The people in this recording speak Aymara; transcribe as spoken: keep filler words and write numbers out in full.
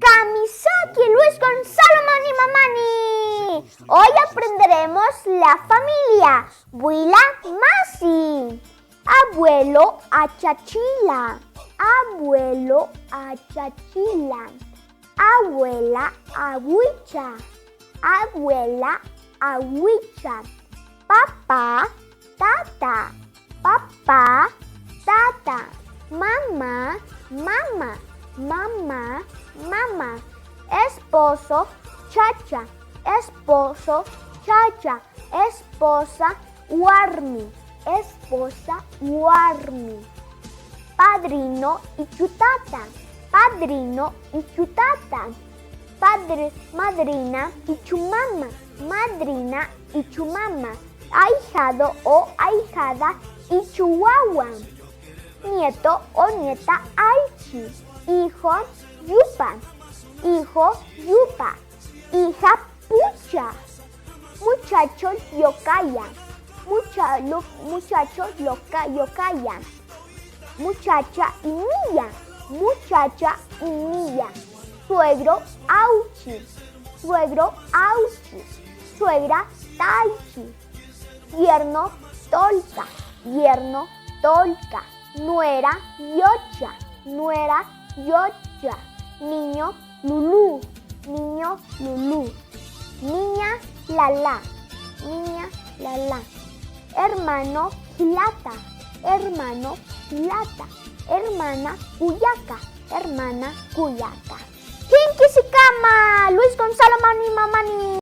Kamisaki Luis Gonzalo Mani Mamani. Hoy aprenderemos la familia Buila Masi. Abuelo Achachila. Abuelo Achachila. Abuela Awicha. Abuela Awicha. Papá, tata. Papá, tata. Mamá, mama. Mamá, mama. Esposo, chacha. Esposo, chacha. Esposa, warmi. Esposa, warmi. Padrino, ichutata. Padrino, ichutata. Padre, madrina, ichumama. Madrina, ichumama. Ahijado o ahijada, ichuwawa. Nieto o nieta, aychi. Hijo, yupa. Hijo, yupa. Hija, pucha. Muchacho, yokaya. Mucha-, lo-, muchacho, loca-, yokaya. Muchacha, imiya. Muchacha, imiya. Suegro, awchi. Suegro, awchi. Suegra, taychi. Yerno, tolka. Yerno, tolka. Nuera, yocha. Nuera, yocha. Niño, lulú. Niño, lulú. Niña, lala. Niña, lala. Hermano, jilata. Hermano, jilata. Hermana, kuyaka. Hermana, kuyaka. Jinkisikama, Luis Gonzalo Mani Mamani.